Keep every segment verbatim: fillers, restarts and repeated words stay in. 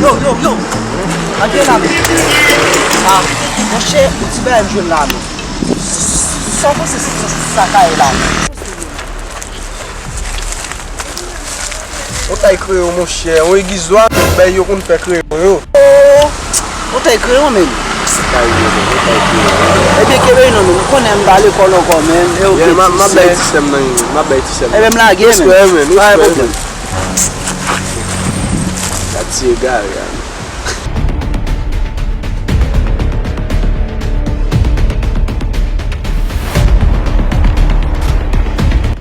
Yo, yo, yo! Antre la, men. Ah, monchè, yon ti bagay m jwenn la, men. Sa w panse se sa k ye la, men? Yon tay kreyon, monchè. Yon egizwa, bay yo konn fè kreyon, yo. Oh, yon tay kreyon, men. Tay kreyon, yon tay kreyon. Ebyen, kenbe non, men. Ou konnen m pa lekòl ankò, men. E yo Yeah, m ap, m ap bay ti sè m nan, m ap bay ti sè m. Ebyen, m lage, men. Respè, men. Pa gen pwoblèm. Gad ti egare a.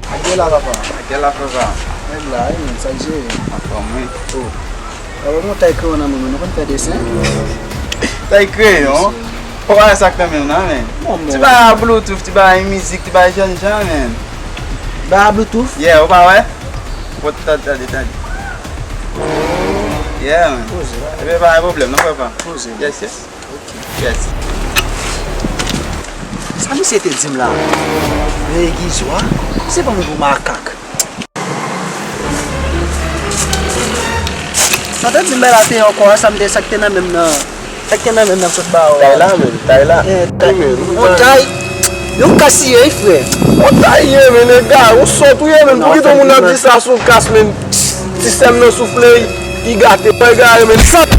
Ak gen la, papa. Ak gen la, papa. Nèg la, wi, men, sa k jere? Anfòm, wi. Oh. Papa, mwen tay kreyon nan men mwen, nou konn fè desen? Tay kreyon? Papa, sa k nan men w nan, men? Ti bagay Bluetooth, ti bagay mizik, ti bagay jènjan, men. Bagay Bluetooth? Yeah, ou pa wè? Bon, tande, tande, tande. Yeah, man. Poze. Ebyen, pa gen pwoblèm, non, papa? Poze. Yes, yes. Ok. Yes. Sa misye te di m la? Men egizwa, se pran m pou makak. Sa te di m bagay la te ankò, sa m te, sa k te nan men m nan. Sa k te nan men m nan sot ba ou a. Tay la, men, tay la. Eh, tay. Wi, men, yon tay. Yon kas li ye, wi, frè. Yon tay ye, men, nèg la, yon sòt ou ye, men, pou kite yon moun ap di sa sou kas, men, ti sè m nan soufle, li gate, pa egare, men. Sòt.